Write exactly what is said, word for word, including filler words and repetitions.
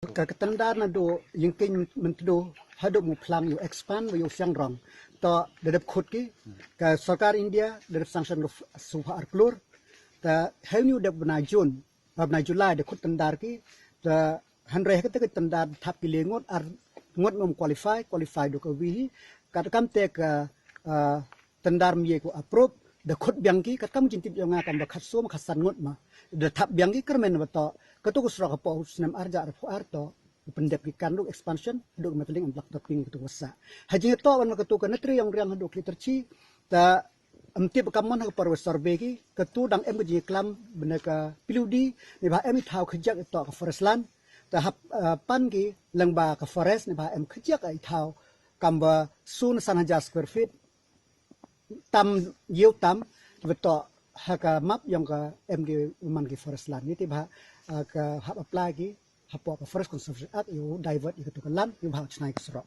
Ka ka tendar naduh Ïingkieng Myntdu haduh Muphlang ïa u expand wa ïa u Shangrong. To da dep khot ki ka sorkar India da dep sanction ruh shuwa ar klur. Ta ha une u dep bnai June, bnai July da khot tendar ki. Ta hynrei ha kata ka tendar thap ki le ngut, ar ngut ym qualify, qualify duh ka wi hi. Katkam te ka, ah, tendar ym ïa ko approve, da khot biang ki, katkam jingtip jong nga kam da khatsaw ma khatsan ngut ma. Da thap biang ki kyrmen ba to, kato ka surok hapoh u snem ar hajar arphew ar to, u pyndep ki kan ruh expansion, haduh ka Methlieñ and Blacktopping kato ka sah. Ha jingïatoh wan ma kato ka Netriong Riang haduh Khliehtyrshi, ta ym tip kam mon ha ka por wa survey ki, kato dang em ka jingïaklam bynta ka P W D, ne ba em i thaw khajak ïa to ka forest land, ta hap, ah, pan ki lyngba ka forest, ne ba em khajak i thaw kam ba sun san hajar square feet, tam ïew tam, ba to ha ka map ïong ka M D man ki forest land. Ngi te ba, ah, ka hap apply ki hapoh ka Forest Conservation Act ïa u divert ïa kato ka land ïa ba ha u chnai ka surok.